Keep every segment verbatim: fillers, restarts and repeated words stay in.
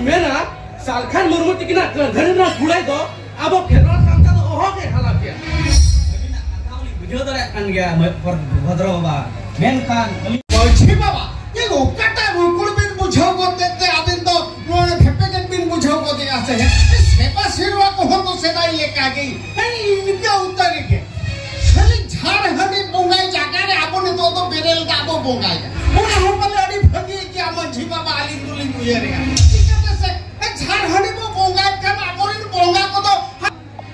ᱢᱮᱱᱟ, ᱥᱟᱞᱠᱷᱟᱱ ᱢᱩᱨᱢᱩ ᱛᱤᱠᱤᱱᱟᱜ ᱠᱟᱹᱨᱫᱷᱟᱹᱱᱤ ᱨᱮᱱᱟᱜ ᱠᱩᱲᱟᱹᱭ ᱫᱚ ᱟᱵᱚ ᱠᱷᱮᱨᱣᱟᱲ ᱥᱟᱶᱛᱟ ᱫᱚ ᱚᱦᱚ ᱜᱮ ᱦᱟᱞᱟ ᱠᱮᱭᱟ᱾ ᱟᱹᱵᱤᱱᱟᱜ ᱠᱟᱛᱷᱟ ᱦᱚᱸᱞᱤᱧ ᱵᱩᱡᱷᱟᱹᱣ ᱫᱟᱲᱮᱭᱟᱜ ᱠᱟᱱ ᱜᱮᱭᱟ, ᱢᱟᱹᱭ ᱵᱷᱚᱫᱨᱚ ᱵᱟᱵᱟ, ᱢᱮᱱᱠᱷᱟᱱ ᱟᱹᱞᱤᱧ ᱢᱟᱹᱡᱷᱤ ᱵᱟᱵᱟ, ᱤᱧ ᱚᱠᱟᱴᱟᱜ ᱨᱩᱠᱩᱲ ᱵᱤᱱ ᱵᱩᱡᱷᱟᱹᱣ ᱜᱚᱫ ᱮᱫ ᱛᱮ ᱟᱹᱵᱤᱱ ᱫᱚ ᱱᱚᱣᱟ ᱵᱷᱮᱯᱮᱜᱮᱫ ᱵᱤᱱ ᱵᱩᱡᱷᱟᱹᱣ ᱜᱚᱫᱮᱜᱼᱟ ᱥᱮ? ᱥᱮᱵᱟ ᱥᱮᱨᱣᱟ ᱠᱚᱦᱚᱸ ᱫᱚ ᱥᱮᱫᱟᱭ ᱞᱮᱠᱟ ᱜᱮ᱾ ᱦᱮᱸ, ᱤᱱᱠᱟᱹ ᱩᱛᱟᱹᱨ ᱜᱮ᱾ ᱠᱷᱟᱹᱞᱤ ᱡᱷᱟᱲ ᱦᱟᱺᱰᱤ ᱵᱚᱸᱜᱟᱭ ᱡᱟᱭᱜᱟ ᱨᱮ ᱟᱵᱚ ᱱᱤᱛᱚᱜ ᱫᱚ ᱵᱮᱨᱮᱞ ᱫᱟᱜ ᱵᱚ ᱵᱚᱸᱜᱟᱭᱟ᱾ ᱚᱱᱟ ᱦᱚᱸ ᱯᱟᱞᱮ ᱟᱹᱰᱤ ᱵᱷᱟᱹᱜᱤ ᱜᱮᱭᱟ ᱢᱟᱹᱡᱷᱤ ᱵᱟᱵᱟ, ᱟᱹᱞᱤᱧ ᱫᱚᱞᱤᱧ ᱩᱭᱦᱟᱹᱨᱮᱜᱼᱟ᱾ ᱪᱤᱠᱟᱹᱛᱮ ᱥᱮ, ᱮ, ᱡᱷᱟᱲ ᱦᱟᱺᱰᱤ ᱵᱚ ᱵᱚᱸᱜᱟᱭ ᱠᱷᱟᱱ ᱟᱵᱚᱨᱮᱱ ᱵᱚᱸᱜᱟ ᱠᱚᱫᱚ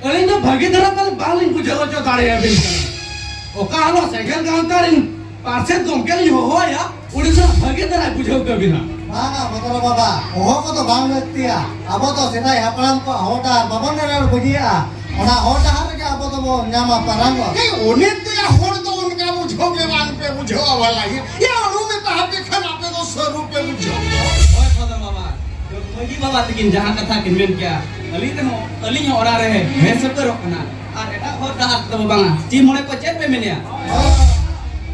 ᱟᱹᱞᱤᱧ ᱫᱚ ᱵᱷᱟᱹᱜᱤ ᱫᱷᱟᱨᱟ ᱛᱮ ᱵᱟᱝᱞᱤᱧ ᱵᱩᱡᱷᱟᱹᱣ ᱦᱚᱪᱚ ᱫᱟᱲᱮᱭᱟᱵᱤᱱ ᱠᱟᱱᱟ᱾ ᱚᱠᱟ ᱦᱤᱞᱳᱜ ᱥᱮᱸᱜᱮᱞ ᱜᱟᱶᱛᱟ ᱨᱮᱱ ᱯᱟᱨᱥᱮᱛ ᱜᱚᱢᱠᱮ ᱞᱤᱧ ᱦᱚᱦᱚᱭᱟ, ᱩᱱᱤ ᱫᱚ ᱵᱷᱟᱹᱜᱤ ᱫᱷᱟᱨᱟᱭ ᱵᱩᱡᱷᱟᱹᱣ ᱠᱟᱹᱵᱤᱱᱟ᱾ ᱵᱟᱝᱟ ᱵᱚᱫᱨᱚ ᱵᱟᱵᱟ, ᱦᱚᱦᱚ ᱠᱚᱫᱚ ᱵᱟᱝ ᱞᱟᱹᱠᱛᱤᱭᱟ᱾ ᱟᱵᱚ ᱫᱚ ᱥᱮᱫᱟᱭ ᱦᱟᱯᱲᱟᱢ ᱠᱚᱣᱟᱜ ᱦᱚᱨ ᱰᱟᱦᱟᱨ ᱵᱟᱵᱚᱱ ᱮᱲᱮ ᱵᱟᱹᱜᱤᱭᱟᱜᱼᱟ᱾ ᱚᱱᱟ ᱦᱚᱨ ᱰᱟᱦᱟᱨ ᱨᱮᱜᱮ ᱟᱵᱚ ᱫᱚᱵᱚ ᱧᱟᱢᱟ ᱯᱟᱨᱟᱝ ᱫᱚ᱾ ᱮᱭ, ᱚᱱᱮ ᱛᱮᱭᱟ ᱦᱚᱲ ᱫᱚ ᱚᱱᱠᱟ ᱵᱩᱡᱷᱟᱹᱣ ᱜᱮ ᱵᱟᱝ ᱯᱮ ᱵᱩᱡᱷᱟᱹᱣᱟ ᱵᱟᱞᱟ᱾ ᱭᱟ, ᱚᱱᱩ ᱢᱮᱛᱟ ᱦᱟᱯᱮ ᱠᱷᱟᱱ ᱟᱯᱮ ᱫᱚ ᱥᱟᱹᱨᱩ ᱯᱮ ᱵᱩᱡᱷᱟᱹᱣ ᱠᱚᱣᱟ᱾ ᱦᱳᱭ, ᱯᱷᱟᱫᱟᱨ ᱵᱟᱵᱟ, ᱢᱟᱹᱡᱷᱤ ᱵᱟᱵᱟ ᱛᱟᱹᱠᱤᱱ ᱡᱟᱦᱟᱸ ᱠᱟᱛᱷᱟ ᱠᱤᱱ ᱢᱮᱱ ᱠᱮᱜᱼᱟ, ᱟᱹᱞᱤᱧ ᱨᱮᱦᱚᱸ, ᱟᱹᱞᱤᱧ ᱦᱚᱸ ᱚᱲᱟᱜ ᱨᱮ ᱦᱮᱸ ᱥᱮᱴᱮᱨᱚᱜ ᱠᱟᱱᱟ᱾ ᱟᱨ ᱮᱴᱟᱜ ᱦᱚᱨ ᱰᱟᱦᱟᱨ ᱛᱮᱫᱚ ᱵᱟᱝᱟ᱾ ᱪᱮᱫ ᱢᱚᱬᱮ ᱠᱚ ᱪᱮᱫ ᱯᱮ ᱢᱮᱱᱮᱜᱼᱟ?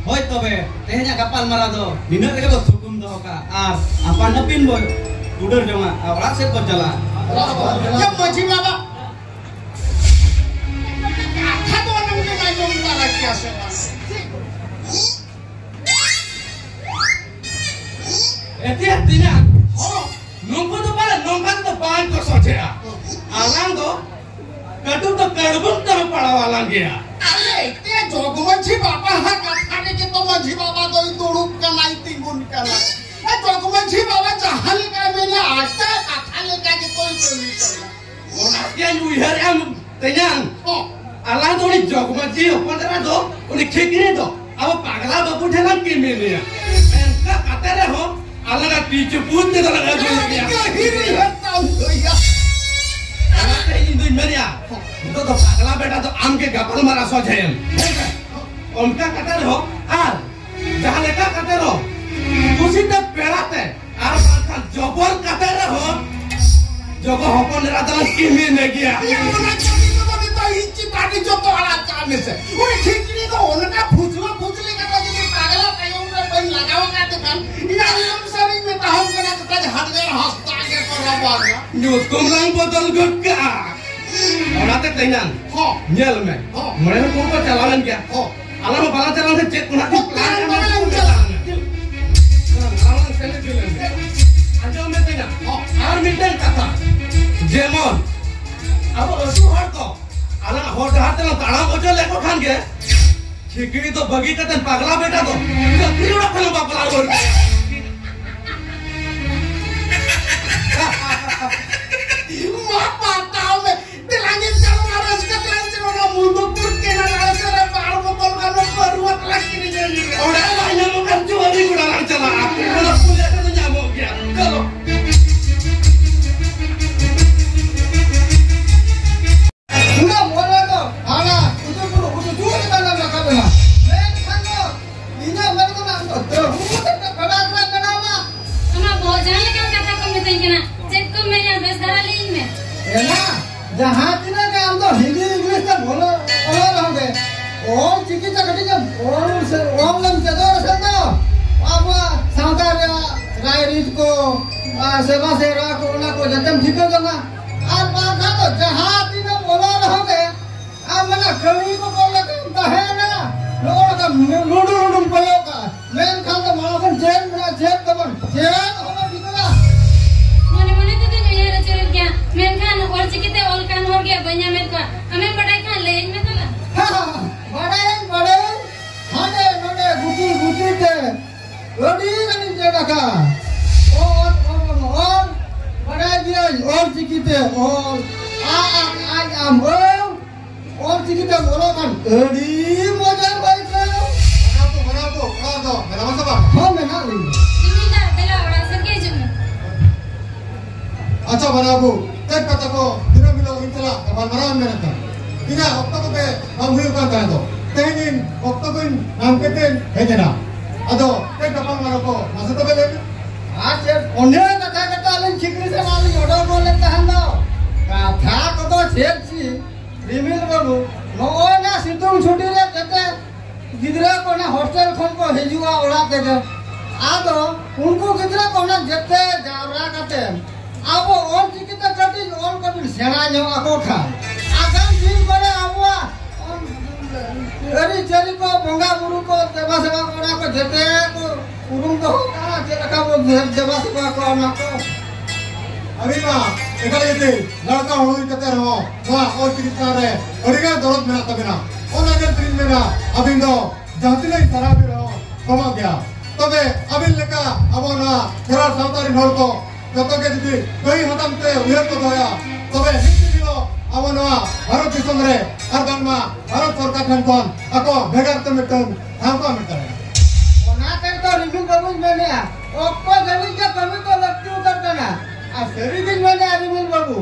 ᱦᱳᱭ, ᱛᱚᱵᱮ ᱛᱮᱦᱮᱧᱟᱜ ᱜᱟᱯᱟᱞ ᱢᱟᱨᱟᱣ ᱫᱚ ᱱᱤᱱᱟᱹᱜ ᱨᱮᱜᱮ ᱵᱚ ᱛᱷᱩᱠᱩᱢ ᱫᱚᱦᱚ ᱠᱟᱜᱼᱟ ᱟᱨ ᱟᱯᱟᱱ ᱟᱹᱯᱤᱱ ᱵᱚ ᱩᱰᱟᱹᱨ ᱡᱚᱝᱟ ᱟᱨ ᱚᱲᱟᱜ ᱥᱮᱫ ᱵᱚ ᱪᱟᱞᱟᱜᱼᱟ᱾ ᱭᱟ, ᱢᱟᱹᱡᱷᱤ ᱵᱟᱵᱟ, ᱠᱟᱛᱷᱟ ᱫᱚ ᱚᱱᱟᱢ ᱜᱮ ᱟᱸᱡᱚᱢ ᱛᱟᱨᱟ ᱠᱮᱭᱟ ᱥᱮ ᱵᱟᱝ? ᱮᱛᱮ ᱛᱤᱱᱟᱹᱜ ᱦᱚᱸ ᱱᱩᱠᱩ ᱫᱚ ᱯᱟᱞᱮ ᱱᱚᱝᱠᱟ ᱛᱮᱫᱚ ᱵᱟᱝ ᱠᱚ ᱥᱚᱡᱷᱮᱜᱼᱟ᱾ ᱟᱞᱟᱝ ᱫᱚ ᱠᱟᱹᱴᱩᱵ ᱫᱚ ᱠᱟᱹᱲᱵᱩᱝ ᱛᱮᱦᱚᱸ ᱯᱟᱲᱟᱣ ᱟᱞᱟᱝ ᱜᱮᱭᱟ᱾ ᱟᱞᱮ ᱮᱛᱮ ᱡᱚᱜᱽ ᱢᱟᱹᱡᱷᱤ ᱵᱟᱵᱟ ᱦᱟᱜ ᱠᱟᱛᱷᱟ ᱨᱮᱜᱮ ᱛᱚ ᱢᱟᱹᱡᱷᱤ ᱵᱟᱵᱟ ᱫᱚᱭ ᱫᱩᱲᱩᱵ ᱠᱟᱱᱟᱭ, ᱛᱤᱸᱜᱩᱱ ᱠᱟᱱᱟᱭ᱾ ᱮ, ᱡᱚᱜᱽ ᱢᱟᱹᱡᱷᱤ ᱵᱟᱵᱟ ᱡᱟᱦᱟᱸ ᱞᱮᱠᱟᱭ ᱢᱮᱱᱟ, ᱟᱡᱟᱜ ᱠᱟᱛᱷᱟ ᱞᱮᱠᱟ ᱜᱮ ᱛᱚᱭ ᱠᱟᱹᱢᱤ ᱠᱟᱱᱟ᱾ ᱚᱱᱟ ᱜᱮᱧ ᱩᱭᱦᱟᱹᱨᱮᱜᱼᱟ ᱛᱮᱧᱟᱝ᱾ ᱦᱚᱸ᱾ ᱟᱞᱟᱝ ᱫᱚ ᱩᱱᱤ ᱡᱚᱜᱽ ᱢᱟᱹᱡᱷᱤ ᱦᱚᱯᱚᱱ ᱮᱨᱟ ᱫᱚ, ᱩᱱᱤ ᱠᱷᱤᱠᱲᱤ ᱫᱚ ᱟᱵᱚ ᱯᱟᱜᱽᱞᱟ ᱵᱟᱹᱵᱩ ᱴᱷᱮᱱ ᱞᱟᱝ ᱠᱤᱢᱤᱱᱮᱭᱟ᱾ ᱮᱱᱠᱟ ᱠᱟᱛᱮ ᱨᱮᱦᱚᱸ ᱟᱞᱟᱝᱟᱜ ᱯᱤᱪᱩ ᱯᱩᱛ ᱛᱮᱫᱚ ᱞᱟᱝ ᱟᱹᱜᱩᱭᱮᱭᱟ᱾ ᱦᱤᱨᱤ ᱦᱟᱛᱟᱣ ᱦᱩᱭᱟ᱾ ᱚᱱᱟᱛᱮ ᱤᱧ ᱫᱩᱧ ᱢᱮᱱᱮᱜᱼᱟ, ᱱᱤᱛᱚᱜ ᱫᱚ ᱯᱟᱜᱽᱞᱟ ᱵᱮᱴᱟ ᱫᱚ ᱟᱢ ᱜᱮ ᱜᱟᱯᱟᱞ ᱢᱟᱨᱟᱣ ᱥᱚᱡᱷᱮᱭᱮᱢ᱾ ᱦᱮᱸ ᱥᱮ? ᱚᱱᱠᱟ ᱠᱟᱛᱮ ᱨᱮᱦᱚᱸ ᱟᱨ ᱡᱟᱦᱟᱸ ᱞᱮᱠᱟ ᱠᱟᱛᱮ ᱨᱮᱦᱚᱸ ᱠᱩᱥᱤᱛᱮ ᱯᱮᱲᱟ ᱛᱮ ᱟᱨ ᱵᱟᱝᱠᱷᱟᱱ ᱡᱚᱵᱚᱨ ᱠᱟᱛᱮ ᱨᱮᱦᱚᱸ ᱡᱚᱜᱚ ᱦᱚᱯᱚᱱ ᱮᱨᱟ ᱫᱚᱞᱮ ᱠᱤᱢᱤᱱᱮ ᱜᱮᱭᱟ᱾ ᱮᱭᱟ, ᱚᱱᱟ ᱠᱟᱹᱢᱤ ᱠᱚᱫᱚ ᱱᱤᱛᱚᱜ ᱤᱧ ᱪᱮᱛᱟᱱ ᱨᱮ ᱡᱚᱛᱚ ᱟᱲᱟᱜ ᱠᱟᱜ ᱢᱮᱥᱮ᱾ ᱩᱱᱤ ᱴᱷᱤᱠ ᱨᱮ ᱫᱚ ᱚᱱᱠᱟ ᱯᱷᱩᱥᱞᱟᱹ ᱯᱷᱩᱥᱞᱤ ᱠᱟᱛᱮ ᱡᱩᱫᱤ ᱯᱟᱜᱽᱞᱟ ᱛᱟᱭᱚᱢ ᱨᱮ ᱵᱟᱹᱧ ᱞᱟᱜᱟᱣ ᱟᱠᱟᱫ ᱠᱷᱟᱱ, ᱤᱧ ᱟᱭᱚᱢ ᱥᱟᱹᱨᱤᱧ ᱢᱮᱛᱟ ᱦᱚᱸ ᱠᱟᱱᱟ, ᱠᱟᱛᱷᱟ ᱦᱟᱰᱜᱟᱨ ᱦᱟᱸᱥᱫᱟ ᱜᱮ ᱠᱚ ᱧᱩᱛᱩᱢ ᱞᱟᱝ ᱵᱚᱫᱚᱞ ᱜᱚᱫ ᱠᱟᱜᱼᱟ᱾ ᱚᱱᱟᱛᱮ ᱛᱮᱧᱟᱝ, ᱦᱚᱸ᱾ ᱧᱮᱞ ᱢᱮ, ᱦᱚᱸ᱾ ᱢᱚᱬᱮ ᱦᱚᱲ ᱠᱚ ᱪᱟᱞᱟᱣ ᱞᱮᱱ ᱜᱮᱭᱟ᱾ ᱦᱚᱸ᱾ ᱟᱞᱟᱝ ᱦᱚᱸ ᱵᱟᱞᱟᱝ ᱪᱟᱞᱟᱣ ᱞᱮᱱ ᱪᱮᱫ ᱠᱚ ᱱᱟᱦᱟᱜ ᱠᱚ ᱯᱞᱟᱱ ᱠᱟᱱᱟ, ᱵᱟᱞᱟᱝ ᱪᱟᱞᱟᱜᱼᱟ᱾ ᱟᱞᱟᱝ ᱞᱟᱝ ᱥᱮᱞᱮᱫ ᱞᱮᱱ ᱜᱮ᱾ ᱟᱸᱡᱚᱢ ᱢᱮ ᱛᱮᱧᱟᱝ, ᱦᱚᱸ᱾ ᱟᱨ ᱢᱤᱫᱴᱟᱝ ᱠᱟᱛᱷᱟ, ᱡᱮᱢᱚᱱ ᱟᱵᱚ ᱟᱹᱛᱩ ᱦᱚᱲ ᱠᱚ ᱟᱞᱟᱝ ᱦᱚᱨ ᱰᱟᱦᱟᱨ ᱛᱮᱞᱟᱝ ᱛᱟᱲᱟᱢ ᱦᱚᱪᱚ ᱞᱮᱠᱚ ᱠᱷᱟᱱ ᱜᱮ, ᱪᱷᱤᱠᱲᱤ ᱫᱚ ᱵᱟᱹᱜᱤ ᱠᱟᱛᱮ ᱯᱟᱜᱽᱞᱟ ᱵᱮᱴᱟ ᱫᱚ ᱪᱟᱹᱠᱨᱤ ᱚᱲᱟᱜ ᱠᱷᱚᱱ ᱵᱟᱯᱞᱟ ᱨᱩᱣᱟᱹᱲ ᱠᱟᱭᱟ᱾ ᱢᱟ ᱯᱟᱛᱟᱣ ᱢᱮ, ᱛᱮᱞᱟᱝ ᱧᱮᱞ ᱪᱟᱞᱟᱜᱼᱟ, ᱨᱟᱹᱥᱠᱟᱹ ᱛᱮᱞᱟᱝ ᱪᱟᱞᱟᱜᱼᱟ, ᱢᱩᱞᱫᱩᱯᱩᱨ ᱠᱮᱱᱟᱞ ᱟᱲᱮ ᱥᱮᱫ ᱨᱮ ᱵᱟᱨ ᱵᱳᱛᱚᱞ ᱜᱟᱱ ᱯᱟᱹᱨᱣᱟᱹ ᱛᱮᱞᱟᱝ ᱠᱤᱨᱤᱧ ᱟᱹᱜᱩᱭᱟ᱾ ᱚᱸᱰᱮ ᱵᱟᱭ ᱧᱟᱢᱚᱜ ᱠᱷᱟᱱ ᱡᱩᱣᱟᱹᱱᱤ ᱜᱚᱰᱟ ᱞᱟᱝ ᱪᱟᱞᱟᱜᱼᱟ, ᱚᱱᱟ ᱯᱩᱡᱟᱹ ᱨᱮᱫᱚ ᱧᱟᱢᱚᱜ ᱜᱮᱭᱟ᱾ ᱪᱚᱞᱚ᱾ ᱩᱱᱟᱹᱜ ᱵᱚᱞᱮ ᱫᱚ ᱦᱟᱱᱟ ᱩᱛᱩ ᱠᱚ ᱩᱛᱩ ᱡᱩᱨ ᱞᱮᱠᱟ ᱞᱮ ᱨᱟᱠᱟᱵ ᱮᱱᱟ᱾ ᱢᱮᱱᱠᱷᱟᱱ ᱫᱚ ᱤᱧᱟᱹᱜ ᱢᱮᱱ ᱠᱚ ᱱᱟᱜ ᱫᱚ ᱫᱟᱹᱦᱩ ᱠᱟᱛᱮ ᱯᱮᱲᱟ ᱠᱚᱲᱟ ᱵᱮᱱᱟᱣ ᱢᱟ᱾ ᱟᱢᱟᱜ ᱵᱚᱦᱚᱜ ᱡᱟᱦᱟᱸ ᱞᱮᱠᱟᱱ ᱠᱟᱛᱷᱟ ᱠᱚᱢ ᱢᱮᱛᱟᱹᱧ ᱠᱟᱱᱟ, ᱪᱮᱫ ᱠᱚᱢ ᱢᱮᱱᱟ, ᱵᱮᱥ ᱫᱷᱟᱨᱟ ᱞᱟᱹᱭᱟᱹᱧ ᱢᱮ᱾ ᱮᱱᱟ, ᱡᱟᱦᱟᱸ ᱛᱤᱱᱟᱹᱜ ᱜᱮ ᱟᱢ ᱫᱚ ᱦᱤᱱᱫᱤ ᱤᱝᱞᱤᱥ ᱛᱮ ᱵᱚᱞᱚ ᱚᱞᱚᱜ ᱨᱮᱦᱚᱸ ᱜᱮ, ᱚᱞ ᱪᱤᱠᱤ ᱛᱮ ᱠᱟᱹᱴᱤᱡ ᱮᱢ ᱚᱞ ᱥᱮ ᱚᱞ ᱮᱢ ᱪᱮᱫᱚᱜ ᱨᱮᱥᱮ ᱫᱚ ᱟᱵᱚᱣᱟᱜ ᱥᱟᱶᱛᱟ ᱨᱮᱭᱟᱜ ᱨᱟᱭᱨᱤᱛ ᱠᱚ, ᱟᱨ ᱥᱮᱵᱟ ᱥᱮᱨᱟ ᱠᱚ, ᱚᱱᱟ ᱠᱚ ᱡᱟᱛᱮᱢ ᱴᱷᱤᱠᱟᱹ ᱡᱚᱝᱟ᱾ ᱟᱨ ᱵᱟᱝᱠᱷᱟᱱ ᱫᱚ ᱡᱟᱦᱟᱸ ᱛᱤᱱᱟᱹᱜ ᱚᱞᱚᱜ ᱨᱮᱦᱚᱸ ᱜᱮ, ᱟᱢ ᱢᱟᱱᱮ ᱠᱟᱹᱢᱤ ᱠᱚ ᱠᱚ ᱞᱮᱠᱟᱢ ᱛᱟᱦᱮᱸᱱᱟ, ᱱᱚᱜᱼᱚ ᱱᱚᱝᱠᱟ ᱞᱩᱸᱰᱩ ᱞᱩᱸᱰᱩᱢ ᱠᱚᱭᱚᱜ ᱠᱟᱜᱼᱟ᱾ ᱢᱮᱱᱠᱷᱟᱱ ᱫᱚ ᱢᱟᱲᱟᱝ ᱠᱷᱚᱱ ᱪᱮᱫ ᱢᱮᱱᱟᱜᱼᱟ, ᱪᱮᱫ ᱫᱚ ᱵᱟᱝ, ᱪᱮᱫ ᱦᱚᱸ ᱵᱟᱢ ᱴᱷᱤᱠᱟᱹᱭᱟ᱾ ᱢᱚᱱᱮ ᱢᱚᱱᱮ ᱛᱮᱫᱚᱧ ᱩᱭᱦᱟᱹᱨ ᱟᱹᱪᱩᱨᱮᱫ ᱜᱮᱭᱟ, ᱢᱮᱱᱠᱷᱟᱱ ᱚᱞ ᱪᱤᱠᱤ ᱛᱮ ᱚᱞ ᱠᱟᱱ ᱦᱚᱲ ᱜᱮ ᱵᱟᱹᱧ ᱧᱟᱢᱮᱫ ᱠᱚᱣᱟ᱾ ᱟᱢᱮᱢ ᱵᱟᱰᱟᱭ ᱠᱷᱟᱱ ᱞᱟᱹᱭᱟᱹᱧ ᱢᱮ ᱛᱟᱞᱟᱝ᱾ ᱵᱟᱰᱟᱭᱟᱹᱧ, ᱵᱟᱰᱟᱭᱟᱹᱧ, ᱦᱟᱸᱰᱮ ᱱᱚᱰᱮ ᱜᱩᱴᱤ ᱜᱩᱴᱤ ᱛᱮ ᱟᱹᱰᱤ ᱜᱟᱱᱤᱧ ᱪᱮᱫ ᱟᱠᱟᱫᱼᱟ᱾ ᱚᱞ, ᱚᱞ, ᱚᱞ, ᱵᱟᱰᱟᱭ ᱜᱤᱭᱟᱹᱧ, ᱚᱞ ᱪᱤᱠᱤ ᱛᱮ ᱚᱞ, ᱟ, ᱟ, ᱟᱡ, ᱟᱢ, ᱟᱹᱣ, ᱚᱞ ᱪᱤᱠᱤ ᱛᱮᱢ ᱚᱞᱚᱜ ᱠᱷᱟᱱ ᱟᱹᱰᱤ ᱢᱚᱡᱟ ᱟᱹᱭᱠᱟᱹᱣ᱾ ᱵᱟᱱᱟᱣ ᱠᱚ, ᱵᱟᱱᱟᱣ ᱠᱚ, ᱚᱲᱟᱜ ᱫᱚ ᱢᱮᱱᱟᱢ ᱥᱮ ᱵᱟᱝ? ᱦᱚᱸ, ᱢᱮᱱᱟᱜ ᱞᱤᱧᱟ᱾ ᱤᱧ ᱫᱚ ᱫᱮᱞᱟ ᱚᱲᱟᱜ ᱥᱮᱫ ᱜᱮ ᱦᱤᱡᱩᱜ ᱢᱮ᱾ ᱟᱪᱪᱷᱟ, ᱵᱟᱱᱟᱣ ᱠᱚ, ᱪᱮᱫ ᱠᱟᱛᱷᱟ ᱠᱚ ᱫᱤᱱᱟᱹᱢ ᱦᱤᱞᱳᱜ ᱤᱧ ᱥᱟᱞᱟᱜ ᱜᱟᱯᱟᱞᱢᱟᱨᱟᱣ ᱮᱢ ᱢᱮᱱᱮᱫ ᱠᱟᱱ? ᱤᱧᱟᱹᱜ ᱚᱠᱛᱚ ᱠᱚᱛᱮ ᱵᱟᱝ ᱦᱩᱭᱩᱜ ᱠᱟᱱ ᱛᱟᱦᱮᱸ ᱫᱚ, ᱛᱮᱦᱮᱧ ᱤᱧ ᱚᱠᱛᱚ ᱠᱚᱧ ᱧᱟᱢ ᱠᱮᱫ ᱛᱮᱧ ᱦᱮᱡ ᱮᱱᱟ᱾ ᱟᱫᱚ ᱪᱮᱫ ᱜᱟᱯᱟᱞᱢᱟᱨᱟᱣ ᱠᱚ ᱢᱟᱥᱮ ᱛᱚᱵᱮ ᱞᱟᱹᱭ ᱢᱮ᱾ ᱟᱨ ᱪᱮᱫ, ᱚᱱᱮ ᱠᱟᱛᱷᱟ ᱠᱟᱛᱷᱟ ᱟᱹᱞᱤᱧ ᱪᱷᱤᱠᱲᱤ ᱥᱮᱫ ᱟᱹᱞᱤᱧ ᱚᱰᱚᱠ ᱜᱚᱫ ᱞᱮᱱ ᱛᱟᱦᱮᱸᱱ ᱫᱚ᱾ ᱠᱟᱛᱷᱟ ᱠᱚᱫᱚ ᱪᱮᱫ ᱪᱮᱫ? ᱨᱤᱢᱤᱞ ᱵᱟᱹᱵᱩ, ᱱᱚᱜᱼᱚᱭ ᱱᱟ ᱥᱤᱛᱩᱝ ᱪᱷᱩᱴᱤ ᱨᱮ ᱡᱮᱛᱮ ᱜᱤᱫᱽᱨᱟᱹ ᱠᱚ ᱱᱟ ᱦᱳᱥᱴᱮᱞ ᱠᱷᱚᱱ ᱠᱚ ᱦᱤᱡᱩᱜᱼᱟ ᱚᱲᱟᱜ ᱛᱮᱜᱮ᱾ ᱟᱫᱚ ᱩᱱᱠᱩ ᱜᱤᱫᱽᱨᱟᱹ ᱠᱚ ᱱᱟ ᱡᱮᱛᱮ ᱡᱟᱣᱨᱟ ᱠᱟᱛᱮ ᱪᱤᱠᱤᱛᱮ ᱠᱟᱹᱴᱤᱡ ᱚᱞ ᱠᱚᱵᱤᱱ ᱥᱮᱬᱟ ᱧᱚᱜ ᱟᱠᱚ ᱠᱷᱟᱱ, ᱟᱜᱟᱢ ᱫᱤᱱ ᱠᱚᱨᱮ ᱟᱵᱚᱣᱟᱜ ᱟᱹᱨᱤᱪᱟᱹᱞᱤ ᱠᱚ, ᱵᱚᱸᱜᱟ ᱵᱩᱨᱩ ᱠᱚ, ᱫᱮᱵᱟ ᱥᱮᱵᱟ ᱠᱚ, ᱚᱱᱟ ᱠᱚ ᱡᱮᱛᱮ ᱠᱚ ᱩᱨᱩᱢ ᱫᱚᱦᱚ ᱠᱟᱜᱼᱟ, ᱪᱮᱫ ᱞᱮᱠᱟ ᱵᱚ ᱫᱮᱵᱟ ᱥᱮᱵᱟ ᱠᱚᱣᱟ, ᱚᱱᱟ ᱠᱚ᱾ ᱟᱹᱵᱤᱱ ᱢᱟ ᱮᱠᱟᱞ ᱜᱮ ᱞᱟᱲᱠᱟ ᱦᱩᱭ ᱠᱟᱛᱮ ᱨᱮᱦᱚᱸ ᱱᱚᱣᱟ ᱚᱞ ᱪᱤᱠᱤ ᱪᱮᱛᱟᱱ ᱨᱮ ᱟᱹᱰᱤᱜᱟᱱ ᱫᱚᱨᱚᱫ ᱢᱮᱱᱟᱜ ᱛᱟᱵᱤᱱᱟ᱾ ᱚᱱᱟ ᱜᱮ ᱛᱮᱞᱤᱧ ᱢᱮᱱᱟ, ᱟᱹᱵᱤᱱ ᱫᱚ ᱡᱟᱦᱟᱸ ᱛᱤᱱᱟᱹᱜ ᱥᱟᱨᱦᱟᱣ ᱵᱤᱱ ᱨᱮᱦᱚᱸ ᱠᱚᱢᱚᱜ ᱜᱮᱭᱟ᱾ ᱛᱚᱵᱮ ᱟᱹᱵᱤᱱ ᱞᱮᱠᱟ ᱟᱵᱚ ᱱᱚᱣᱟ ᱠᱷᱮᱨᱣᱟᱲ ᱥᱟᱶᱛᱟ ᱨᱤᱱ ᱦᱚᱲ ᱠᱚ ᱡᱚᱛᱚ ᱜᱮ ᱡᱩᱫᱤ ᱜᱟᱹᱭ ᱦᱟᱛᱟᱢ ᱛᱮ ᱩᱭᱦᱟᱹᱨ ᱠᱚ ᱫᱚᱦᱚᱭᱟ, ᱛᱚᱵᱮ ᱢᱤᱫ ᱫᱤᱱ ᱦᱤᱞᱳᱜ ᱟᱵᱚ ᱱᱚᱣᱟ ᱵᱷᱟᱨᱚᱛ ᱫᱤᱥᱚᱢ ᱨᱮ ᱟᱨ ᱵᱟᱝᱢᱟ ᱵᱷᱟᱨᱚᱛ ᱥᱚᱨᱠᱟᱨ ᱴᱷᱮᱱ ᱠᱷᱚᱱ ᱟᱠᱚ ᱵᱷᱮᱜᱟᱨ ᱛᱮ ᱢᱤᱫᱴᱟᱝ ᱴᱷᱟᱶ ᱠᱚ ᱦᱟᱢᱮᱴ ᱫᱟᱲᱮᱭᱟᱜᱼᱟ᱾ ᱚᱱᱟ ᱛᱮᱜᱮ ᱛᱚ ᱨᱤᱢᱤᱞ ᱵᱟᱹᱵᱩᱧ ᱢᱮᱱᱮᱜᱼᱟ, ᱚᱠᱛᱚ ᱡᱟᱹᱱᱤᱡ ᱜᱮ ᱠᱟᱹᱢᱤ ᱠᱚ ᱞᱟᱹᱠᱛᱤ ᱩᱛᱟᱹᱨ ᱠᱟᱱᱟ᱾ ᱟᱨ ᱥᱟᱹᱨᱤ ᱜᱤᱧ ᱢᱮᱱᱮᱜᱼᱟ ᱨᱤᱢᱤᱞ ᱵᱟᱹᱵᱩ,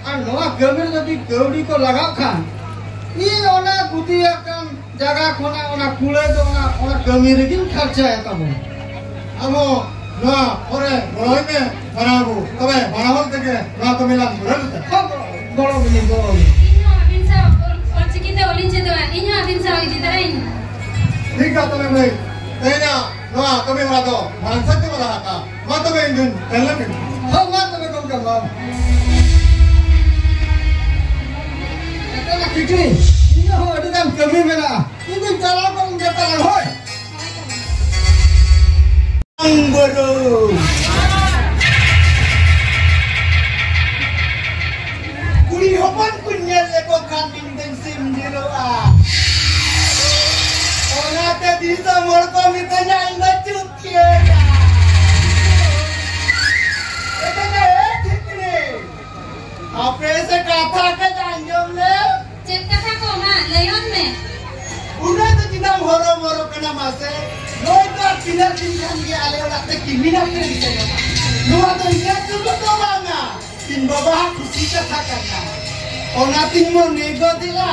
ᱟᱨ ᱱᱚᱣᱟ ᱠᱟᱹᱢᱤ ᱨᱮ ᱡᱩᱫᱤ ᱠᱟᱹᱣᱰᱤ ᱠᱚ ᱞᱟᱜᱟᱜ ᱠᱷᱟᱱ, ᱤᱧ ᱚᱱᱟ ᱜᱩᱛᱤ ᱟᱠᱟᱱ ᱡᱟᱭᱜᱟ ᱠᱷᱚᱱᱟᱜ ᱚᱱᱟ ᱠᱩᱲᱟᱹᱭ ᱫᱚ ᱚᱱᱟ, ᱚᱱᱟ ᱠᱟᱹᱢᱤ ᱨᱮᱜᱤᱧ ᱠᱷᱚᱨᱪᱟᱭᱟ ᱛᱟᱵᱚᱱ᱾ ᱟᱢ ᱦᱚᱸ ᱱᱚᱣᱟ ᱠᱚᱨᱮ ᱜᱚᱲᱚ ᱟᱹᱧ ᱢᱮ, ᱵᱟᱱᱟ ᱵᱟᱹᱵᱩ᱾ ᱛᱚᱵᱮ ᱵᱟᱱᱟ ᱦᱚᱲ ᱛᱮᱜᱮ ᱱᱚᱣᱟ ᱠᱟᱹᱢᱤ ᱞᱟᱝ ᱯᱩᱨᱟᱹᱣ ᱞᱮᱫᱟ᱾ ᱦᱚᱸ, ᱜᱚᱲᱚ ᱢᱮᱭᱟᱹᱧ, ᱜᱚᱲᱚ ᱢᱮᱭᱟᱹᱧ᱾ ᱤᱧ ᱦᱚᱸ ᱟᱹᱵᱤᱱ ᱥᱟᱶ ᱚᱞ, ᱚᱞ ᱪᱤᱠᱤ ᱛᱮ ᱚᱞᱤᱧ ᱪᱮᱫᱚᱜᱼᱟ, ᱤᱧ ᱦᱚᱸ ᱟᱹᱵᱤᱱ ᱥᱟᱶ ᱤᱫᱤ ᱛᱟᱨᱟᱭᱤᱧ᱾ ᱴᱷᱤᱠ ᱜᱮᱭᱟ, ᱛᱚᱵᱮ ᱢᱟᱹᱭ, ᱛᱮᱦᱮᱧᱟᱜ ᱱᱚᱣᱟ ᱠᱟᱹᱢᱤ ᱦᱚᱨᱟ ᱫᱚ ᱢᱟᱲᱟᱝ ᱥᱮᱫ ᱛᱮᱵᱚ ᱞᱟᱦᱟ ᱠᱟᱜᱼᱟ᱾ ᱢᱟ ᱛᱚᱵᱮ ᱤᱧ ᱫᱩᱧ ᱥᱮᱱ ᱞᱮᱱ ᱜᱮ᱾ ᱦᱳᱭ, ᱢᱟ ᱛᱚᱵᱮ ᱜᱚᱢᱠᱮ, ᱢᱟ᱾ ᱮᱴᱟᱜᱟᱜ ᱠᱤᱪᱷᱩ, ᱤᱧᱟᱹᱜ ᱦᱚᱸ ᱟᱹᱰᱤ ᱜᱟᱱ ᱠᱟᱹᱢᱤ ᱢᱮᱱᱟᱜᱼᱟ᱾ ᱤᱧ ᱫᱩᱧ ᱪᱟᱞᱟᱣ ᱠᱚᱜ ᱜᱮ ᱛᱟᱞᱟᱝ, ᱦᱳᱭ᱾ ᱵᱟᱝ ᱵᱩᱨᱩ᱾ ᱠᱩᱲᱤ ᱦᱚᱯᱚᱱ ᱠᱚᱧ ᱧᱮᱞ ᱞᱮᱠᱚ ᱠᱷᱟᱱ ᱤᱧ ᱫᱚᱧ ᱥᱤᱢ ᱡᱤᱞᱚᱜᱼᱟ᱾ ᱚᱱᱟᱛᱮ ᱫᱤᱥᱚᱢ ᱦᱚᱲ ᱠᱚ ᱢᱤᱛᱟᱹᱧᱟ ᱤᱧ ᱫᱚ ᱪᱩᱛᱤᱭᱟᱹ᱾ ᱢᱤᱛᱟᱹᱧᱟ, "ᱮ ᱴᱷᱤᱠᱨᱤ, ᱟᱯᱮ ᱥᱮ ᱠᱟᱛᱷᱟ ᱠᱟᱹᱡ ᱟᱸᱡᱚᱢ ᱞᱮ᱾" ᱪᱮᱫ ᱠᱟᱛᱷᱟ ᱠᱚ ᱢᱟ ᱞᱟᱹᱭᱚᱱ ᱢᱮ? ᱩᱱᱟᱹᱜ ᱫᱚ ᱪᱮᱫᱟᱜ ᱦᱚᱨᱚ ᱵᱚᱨᱚ ᱠᱟᱱᱟ ᱢᱟᱥᱮ? ᱱᱩᱭ ᱫᱚ ᱛᱤᱱᱟᱹᱜ ᱫᱤᱱ ᱠᱷᱟᱱ ᱜᱮ ᱟᱞᱮ ᱚᱲᱟᱜ ᱛᱮ ᱠᱤᱢᱤᱱ ᱟᱛᱮ ᱦᱮᱡ ᱟᱠᱟᱱᱟ᱾ ᱱᱚᱣᱟ ᱫᱚ ᱤᱧᱟᱹᱜ ᱡᱩᱞᱩᱜ ᱫᱚ ᱵᱟᱝᱟ᱾ ᱤᱧ ᱵᱟᱵᱟ ᱦᱟᱜ ᱠᱩᱥᱤ ᱠᱟᱛᱷᱟ ᱠᱟᱱᱟ᱾ ᱚᱱᱟᱛᱤᱧ ᱢᱚᱱᱮ ᱜᱚᱫᱮᱜᱼᱟ,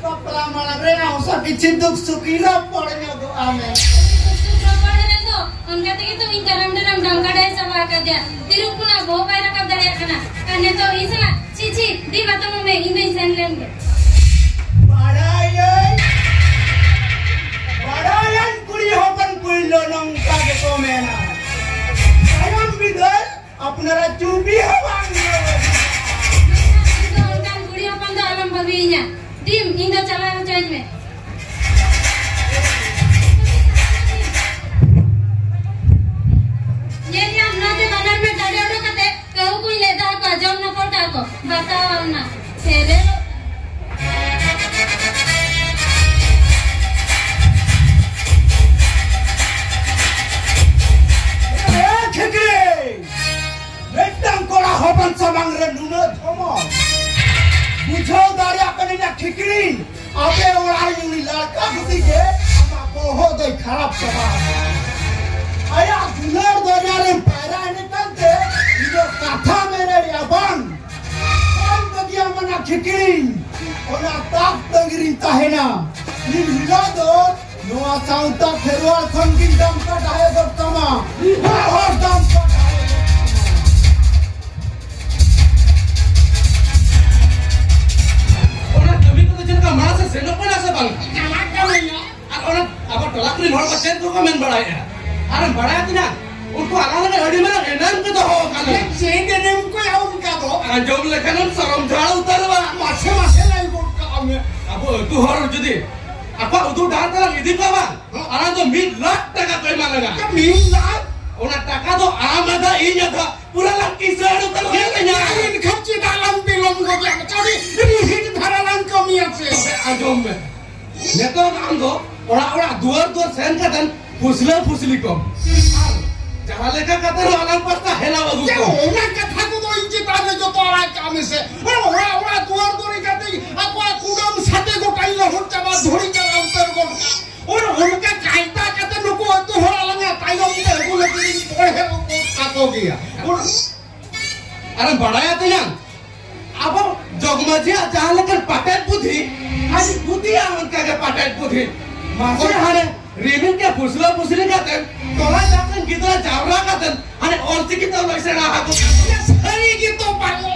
ᱵᱟᱯᱞᱟ ᱢᱟᱲᱟᱝ ᱨᱮ ᱟᱢ ᱥᱟᱶ ᱠᱤᱪᱷᱩ ᱫᱩᱠ ᱥᱩᱠ ᱤᱧ ᱨᱚᱯᱚᱲ ᱧᱚᱜᱚᱜᱼᱟ ᱢᱮᱱᱛᱮ᱾ ᱫᱩᱠ ᱥᱩᱠ ᱨᱚᱯᱚᱲ ᱨᱮ ᱫᱚ ᱚᱱᱠᱟ ᱛᱮᱜᱮ ᱛᱚ ᱤᱧ ᱫᱟᱨᱟᱢ ᱫᱟᱨᱟᱢ ᱰᱟᱝ ᱠᱟᱰᱟᱭ ᱪᱟᱵᱟ ᱟᱠᱟᱫᱮᱭᱟ᱾ ᱛᱤᱨᱩᱯ ᱠᱷᱚᱱᱟᱜ ᱵᱚᱦᱚᱜ ᱵᱟᱭ ᱨᱟᱠᱟᱵ ᱫᱟᱲᱮᱭᱟᱜ ᱠᱟᱱᱟ᱾ ᱟᱨ ᱱᱤᱛᱚᱜ ᱤᱧ ᱥᱟᱞᱟᱜ ᱪᱷᱤ, ᱪᱷᱤ, ᱰᱤ ᱵᱟᱛᱟᱢᱚᱜ ᱢᱮ, ᱤᱧ ᱫᱚᱧ ᱥᱮᱱ ᱞᱮᱱ ᱜᱮ᱾ ᱵᱟᱲᱟᱭᱟᱹᱧ, ᱵᱟᱲᱟᱭᱟᱹᱧ, ᱠᱩᱲᱤ ᱦᱚᱯᱚᱱ ᱯᱩᱭᱞᱩ ᱱᱚᱝᱠᱟ ᱜᱮᱠᱚ ᱢᱮᱱᱟ᱾ ᱛᱟᱭᱚᱢ ᱵᱤᱫᱟᱹᱞ ᱟᱯᱱᱟᱨᱟᱜ ᱪᱩᱵᱤ ᱦᱚᱸ ᱵᱟᱝ ᱜᱮ᱾ ᱦᱩᱭᱤᱧᱟ᱾ ᱴᱤᱢ, ᱤᱧ ᱫᱚ ᱪᱟᱞᱟᱣ ᱦᱚᱪᱚᱧ ᱢᱮ᱾ ᱧᱮᱞ ᱧᱟᱢ, ᱱᱚᱛᱮ ᱵᱟᱱᱟᱨ ᱢᱮ ᱰᱟᱸᱰᱮ ᱚᱰᱚᱠ ᱠᱟᱛᱮ ᱠᱟᱹᱦᱩ ᱠᱚᱧ ᱞᱮ ᱫᱚᱦᱚ ᱠᱚᱣᱟ, ᱡᱚᱢ ᱱᱟᱯᱚᱲ ᱠᱟᱜᱼᱟ ᱠᱚ᱾ ᱵᱟᱛᱟᱣ ᱟᱢ ᱱᱟ᱾ ᱥᱮᱨᱮᱧ᱾ ᱮ ᱠᱷᱮᱠᱲᱮ! ᱢᱤᱫᱴᱟᱝ ᱠᱚᱲᱟ ᱦᱚᱯᱚᱱ ᱥᱟᱢᱟᱝ ᱨᱮ ᱱᱩᱱᱟᱹᱜ ᱫᱷᱚᱢᱚᱠ᱾ ᱵᱩᱡᱷᱟᱹᱣ ᱫᱟᱲᱮᱭᱟᱜ ᱠᱟᱹᱱᱟᱹᱧ ᱱᱟ ᱠᱷᱤᱠᱲᱤ, ᱟᱯᱮ ᱚᱲᱟᱜ ᱨᱤᱱ ᱩᱱᱤ ᱞᱟᱲᱠᱟ ᱠᱷᱩᱥᱤ ᱜᱮ ᱟᱢᱟᱜ ᱵᱚᱦᱚᱜ ᱫᱚᱭ ᱠᱷᱟᱨᱟᱯ ᱪᱟᱵᱟ ᱟᱠᱟᱫᱟ᱾ ᱟᱭᱟᱜ ᱫᱩᱞᱟᱹᱲ ᱫᱚᱨᱭᱟ ᱨᱮᱢ ᱯᱟᱭᱨᱟ ᱮᱱᱮᱡ ᱠᱟᱱᱛᱮ ᱤᱧ ᱫᱚ ᱠᱟᱛᱷᱟ ᱢᱮᱱ ᱫᱟᱲᱮᱭᱟᱜᱼᱟ ᱵᱟᱝ? ᱵᱟᱝ ᱵᱟᱹᱜᱤᱭᱟᱢ ᱱᱟ ᱠᱷᱤᱠᱲᱤ, ᱚᱱᱟ ᱛᱟᱠ ᱛᱟᱺᱜᱤ ᱨᱤᱧ ᱛᱟᱦᱮᱱᱟ᱾ ᱢᱤᱫ ᱦᱤᱞᱳᱜ ᱫᱚ ᱱᱚᱣᱟ ᱥᱟᱶᱛᱟ ᱠᱷᱮᱨᱣᱟᱲ ᱠᱷᱚᱱ ᱜᱤᱧ ᱰᱟᱢᱠᱟ ᱰᱟᱦᱮ ᱜᱚᱫ ᱠᱟᱢᱟ᱾ ᱦᱚᱲ ᱦᱚᱲ ᱰᱟᱢᱠᱟ ᱰᱟᱦᱮ ᱜᱚᱫ ᱠᱟᱢᱟ᱾ ᱚᱱᱟ ᱠᱟᱹᱢᱤ ᱠᱚᱫᱚ ᱪᱮᱫ ᱞᱮᱠᱟ ᱢᱟᱲᱟᱝ ᱥᱮᱫ ᱥᱮᱱᱚᱜ ᱠᱟᱱᱟ ᱥᱮ ᱵᱟᱝ? ᱪᱟᱞᱟᱜ ᱠᱟᱱᱟ ᱭᱟ᱾ ᱟᱨ ᱚᱱᱟ ᱟᱵᱚ ᱴᱚᱞᱟ ᱠᱚᱨᱮᱱ ᱦᱚᱲ ᱠᱚ ᱪᱮᱫ ᱠᱚᱠᱚ ᱢᱮᱱ ᱵᱟᱲᱟᱭᱮᱫᱼᱟ? ᱟᱨᱮᱢ ᱵᱟᱲᱟᱭᱟ ᱛᱤᱱᱟᱹᱜ? ᱩᱱᱠᱩ ᱟᱞᱟᱝ ᱞᱟᱹᱜᱤᱫ ᱟᱹᱰᱤ ᱢᱟᱨᱟᱝ ᱮᱱᱮᱢ ᱠᱚ ᱫᱚᱦᱚ ᱟᱠᱟᱫᱟ᱾ ᱪᱮᱫ ᱮᱱᱮᱢ ᱠᱚ ᱭᱟ ᱚᱱᱠᱟ ᱫᱚ? ᱟᱸᱡᱚᱢ ᱞᱮᱠᱷᱟᱱᱮᱢ ᱥᱚᱨᱚᱢ ᱡᱷᱟᱲ ᱩᱛᱟᱹᱨᱚᱜᱼᱟ᱾ ᱢᱟᱥᱮ ᱢᱟᱥᱮ ᱞᱟᱹᱭ ᱜᱚᱫ ᱠᱟᱜ ᱢᱮ᱾ ᱟᱵᱚ ᱟᱹᱛᱩ ᱦᱚᱲ ᱡᱩᱫᱤ ᱟᱠᱚᱣᱟᱜ ᱩᱫᱩᱜ ᱰᱟᱦᱟᱨ ᱛᱮᱞᱟᱝ ᱤᱫᱤ ᱠᱚᱣᱟ ᱵᱟᱝ, ᱟᱞᱟᱝ ᱫᱚ ᱢᱤᱫ ᱞᱟᱠᱷ ᱴᱟᱠᱟ ᱠᱚ ᱮᱢᱟ ᱞᱟᱝᱟ᱾ ᱢᱤᱫ ᱞᱟᱠᱷ? ᱚᱱᱟ ᱴᱟᱠᱟ ᱫᱚ ᱟᱢ ᱟᱫᱟ, ᱤᱧ ᱟᱫᱟ, ᱯᱩᱨᱟᱹ ᱞᱟᱝ ᱠᱤᱥᱟᱹᱬ ᱩᱛᱟᱹᱨᱚᱜ ᱠᱟᱱᱟ᱾ ᱮᱱᱠᱷᱟᱱ ᱪᱮᱫᱟᱜ ᱞᱟᱝ ᱵᱤᱞᱚᱢ ᱜᱚᱫᱮᱜᱼᱟ? ᱪᱟᱹᱰᱤ ᱨᱤᱦᱤᱴ ᱫᱷᱟᱨᱟ ᱞᱟᱝ ᱠᱟᱹᱢᱤᱭᱟ ᱥᱮ? ᱛᱚᱵᱮ ᱟᱸᱡᱚᱢ ᱢᱮ, ᱱᱤᱛᱚᱜ ᱟᱢ ᱫᱚ ᱚᱲᱟᱜ ᱚᱲᱟᱜ ᱫᱩᱣᱟᱹᱨ ᱫᱩᱣᱟᱹᱨ ᱥᱮᱱ ᱠᱟᱛᱮ ᱯᱷᱩᱥᱞᱟᱹ ᱯᱷᱩᱥᱞᱤ ᱠᱚᱢ᱾ ᱟᱨ ᱡᱟᱦᱟᱸ ᱞᱮᱠᱟ ᱠᱟᱛᱮ ᱨᱮᱦᱚᱸ ᱟᱞᱟᱝ ᱯᱟᱥᱴᱟ ᱦᱮᱞᱟᱣ ᱟᱹᱜᱩ ᱠᱚᱢ᱾ ᱚᱱᱟ ᱠᱟᱛᱷᱟ ᱠᱚᱫᱚ ᱤᱧ ᱪᱮᱛᱟᱱ ᱨᱮ ᱡᱚᱛᱚ ᱟᱲᱟᱜ ᱠᱟᱜ ᱢᱮᱥᱮ᱾ ᱚᱲᱟᱜ ᱚᱲᱟᱜ ᱫᱩᱣᱟᱹᱨ ᱫᱩᱣᱟᱹᱨ ᱠᱟᱛᱮ ᱟᱠᱚᱣᱟᱜ ᱠᱩᱰᱟᱹᱢ ᱥᱟᱛᱮ ᱜᱚᱴᱟᱧ ᱞᱚᱦᱚᱫ ᱪᱟᱵᱟ, ᱫᱷᱩᱲᱤ ᱪᱟᱵᱟ ᱩᱛᱟᱹᱨ ᱜᱚᱫ ᱠᱟᱜᱼᱟ᱾ ᱚᱱ-, ᱚᱱᱠᱟ ᱠᱟᱭᱫᱟ ᱠᱟᱛᱮ ᱱᱩᱠᱩ ᱟᱹᱛᱩ ᱦᱚᱲ ᱟᱞᱟᱝᱟᱜ ᱛᱟᱭᱚᱢ ᱛᱮ ᱟᱹᱜᱩ ᱞᱟᱹᱜᱤᱫ ᱤᱧ ᱵᱚᱲᱦᱮ ᱟᱠᱚ ᱜᱮᱭᱟ᱾ ᱚᱱ-, ᱟᱨᱮᱢ ᱵᱟᱲᱟᱭᱟ ᱛᱤᱱᱟᱹᱝ? ᱟᱵᱚ ᱡᱚᱜᱽ ᱢᱟᱹᱡᱷᱤᱭᱟᱜ ᱡᱟᱦᱟᱸ ᱞᱮᱠᱟᱱ ᱯᱟᱴᱮᱫ ᱵᱩᱫᱷᱤ, ᱟᱹᱰᱤ ᱵᱩᱫᱷᱤᱭᱟ ᱚᱱᱠᱟ ᱜᱮ ᱯᱟᱴᱮᱫ ᱵᱩᱫᱷᱤ᱾ ᱢᱟᱥᱮ ᱦᱟᱱᱮ ᱨᱤᱢᱤᱞ ᱜᱮ ᱯᱷᱩᱥᱞᱟᱹ ᱯᱷᱩᱥᱞᱤ ᱠᱟᱛᱮ, ᱴᱚᱞᱟ ᱡᱟᱠᱟᱱ ᱜᱤᱫᱽᱨᱟᱹ ᱡᱟᱣᱨᱟ ᱠᱟᱛᱮ, ᱦᱟᱱᱮ ᱚᱞ ᱪᱤᱠᱤ ᱛᱮ ᱚᱞᱚᱜ ᱥᱮᱬᱟ ᱟᱠᱚ᱾ ᱥᱟᱹᱨᱤ ᱜᱮ ᱛᱚ ᱯᱟᱞᱮ᱾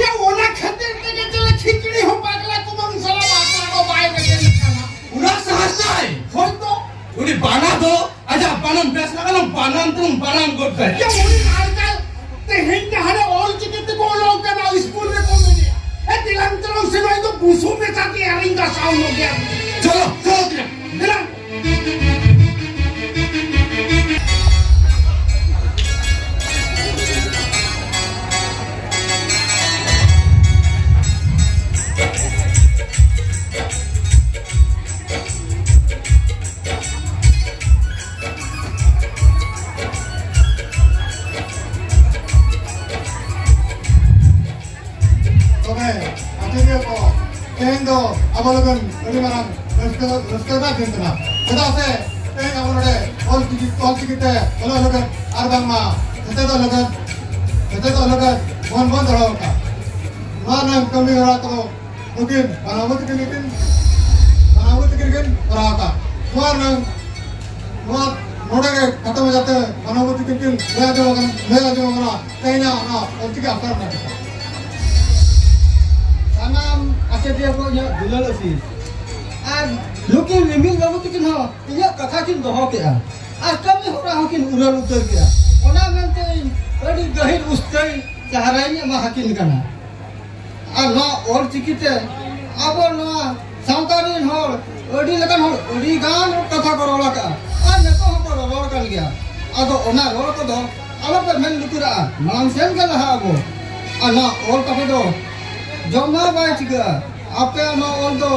ᱭᱟ, ᱚᱱᱟ ᱠᱷᱟᱹᱛᱤᱨ ᱛᱮᱜᱮ ᱪᱮᱞᱮ ᱠᱷᱤᱠᱲᱤ ᱦᱚᱸ ᱯᱟᱜᱽᱞᱟ ᱠᱚ ᱵᱟᱝ ᱥᱟᱞᱟ ᱵᱟᱯᱞᱟ ᱫᱚ ᱵᱟᱭ ᱨᱮᱵᱮᱱ ᱠᱟᱱᱟ᱾ ᱚᱱᱟ ᱥᱟᱦᱟᱥᱟᱭ᱾ ᱦᱳᱭ ᱛᱚ᱾ ᱩᱱᱤ ᱵᱟᱱᱟ ᱫᱚ ᱟᱡᱟᱜ ᱵᱟᱱᱟᱢ ᱵᱮᱥ ᱞᱮᱠᱟ ᱫᱚ ᱵᱟᱱᱟᱢ ᱛᱮᱢ ᱵᱟᱱᱟᱢ ᱜᱚᱫ ᱠᱟᱭᱟ᱾ ᱭᱟ, ᱩᱱᱤ ᱟᱡᱠᱟᱞ ᱛᱮᱦᱮᱧ ᱡᱟᱦᱟᱸ ᱨᱮ ᱚᱞ ᱪᱤᱠᱤ ᱛᱮᱠᱚ ᱚᱞᱚᱜ ᱠᱟᱱᱟ, ᱥᱠᱩᱞ ᱨᱮᱠᱚ ᱢᱮᱱᱮᱜᱼᱟ᱾ ᱟᱪᱟᱨᱭᱚ ᱠᱚ, ᱛᱮᱦᱮᱧ ᱫᱚ ᱟᱵᱚ ᱞᱟᱹᱜᱤᱫ ᱟᱹᱰᱤ ᱢᱟᱨᱟᱝ ᱨᱟᱹᱥᱠᱟᱹ, ᱨᱟᱹᱥᱠᱟᱹ ᱨᱮᱱᱟᱜ ᱫᱤᱱ ᱠᱟᱱᱟ᱾ ᱪᱮᱫᱟᱜ ᱥᱮ ᱛᱮᱦᱮᱧ ᱟᱵᱚ ᱱᱚᱰᱮ ᱚᱞ ᱪᱤᱠᱤ, ᱚᱞ ᱪᱤᱠᱤ ᱛᱮ ᱚᱞᱚᱜ ᱞᱟᱹᱜᱤᱫ ᱟᱨ ᱵᱟᱝᱢᱟ ᱥᱮᱪᱮᱫᱚᱜ ᱞᱟᱹᱜᱤᱫ, ᱥᱮᱪᱮᱫᱚᱜ ᱞᱟᱹᱜᱤᱫ ᱢᱚᱱ ᱵᱚᱱ ᱫᱚᱦᱚ ᱟᱠᱟᱫ᱾ ᱱᱚᱣᱟ ᱨᱮᱱᱟᱝ ᱠᱟᱹᱢᱤ ᱦᱚᱨᱟ ᱠᱚᱫᱚ ᱱᱩᱠᱤᱱ ᱵᱟᱱᱟᱣ ᱛᱤᱠᱤᱱ ᱜᱮᱠᱤᱱ, ᱵᱟᱱᱟᱣ ᱛᱤᱠᱤᱱ ᱜᱮᱠᱤᱱ ᱠᱚᱨᱟᱣ ᱟᱠᱟᱫ᱾ ᱱᱚᱣᱟ ᱨᱮᱱᱟᱝ, ᱱᱚᱣᱟ ᱱᱚᱰᱮ ᱜᱮ ᱠᱷᱟᱴᱚ ᱢᱟᱪᱷᱟᱛᱮ ᱵᱟᱱᱟᱣ ᱛᱤᱠᱤᱱ ᱠᱤᱱ ᱞᱟᱹᱭ ᱟᱸᱡᱚᱢ ᱟᱠᱟᱱᱟ, ᱞᱟᱹᱭ ᱟᱸᱡᱚᱢ ᱟᱠᱟᱱᱟ ᱛᱮᱦᱮᱧᱟᱜ ᱚᱱᱟ ᱚᱞᱪᱤᱠᱤ ᱟᱥᱲᱟ ᱨᱮᱱᱟᱜ ᱠᱟᱛᱷᱟ᱾ ᱥᱟᱱᱟᱢ ᱟᱪᱟᱨᱭᱚ ᱠᱚ ᱤᱧᱟᱹᱜ ᱫᱩᱞᱟᱹᱲ ᱟᱹᱥᱤᱥ ᱟᱨ ᱱᱩᱠᱤᱱ ᱨᱤᱢᱤᱞ ᱵᱟᱹᱵᱩ ᱛᱤᱠᱤᱱ ᱦᱚᱸ ᱤᱧᱟᱹᱜ ᱠᱟᱛᱷᱟ ᱠᱤᱱ ᱫᱚᱦᱚ ᱠᱮᱜᱼᱟ ᱟᱨ ᱠᱟᱹᱢᱤ ᱦᱚᱨᱟ ᱦᱚᱸᱠᱤᱱ ᱩᱨᱟᱹᱞ ᱩᱛᱟᱹᱨ ᱠᱮᱜᱼᱟ᱾ ᱚᱱᱟ ᱢᱮᱱᱛᱮ ᱤᱧ ᱟᱹᱰᱤ ᱜᱟᱹᱦᱤᱨ ᱩᱥᱛᱟᱹᱭ ᱥᱟᱦᱟᱨᱟᱧ ᱮᱢᱟ ᱟᱹᱠᱤᱱ ᱠᱟᱱᱟ᱾ ᱟᱨ ᱱᱚᱣᱟ ᱚᱞ ᱪᱤᱠᱤ ᱛᱮ ᱟᱵᱚ ᱱᱚᱣᱟ ᱥᱟᱶᱛᱟ ᱨᱮᱱ ᱦᱚᱲ, ᱟᱹᱰᱤ ᱞᱮᱠᱟᱱ ᱦᱚᱲ ᱟᱹᱰᱤ ᱜᱟᱱ ᱠᱟᱛᱷᱟ ᱠᱚ ᱨᱚᱲ ᱟᱠᱟᱫᱼᱟ ᱟᱨ ᱱᱤᱛᱚᱜ ᱦᱚᱸᱠᱚ ᱨᱚᱨᱚᱲ ᱠᱟᱱ ᱜᱮᱭᱟ᱾ ᱟᱫᱚ ᱚᱱᱟ ᱨᱚᱲ ᱠᱚᱫᱚ ᱟᱞᱚᱯᱮ ᱢᱮᱱ ᱞᱩᱛᱩᱨᱟᱜᱼᱟ, ᱢᱟᱲᱟᱝ ᱥᱮᱱ ᱜᱮ ᱞᱟᱦᱟᱜ ᱟᱵᱚ᱾ ᱟᱨ ᱱᱚᱣᱟ ᱚᱞ ᱠᱟᱛᱷᱟ ᱫᱚ ᱡᱚᱢᱟ ᱵᱟᱭ ᱪᱤᱠᱟᱹᱜᱼᱟ᱾ ᱟᱯᱮ ᱱᱚᱣᱟ ᱚᱞ ᱫᱚ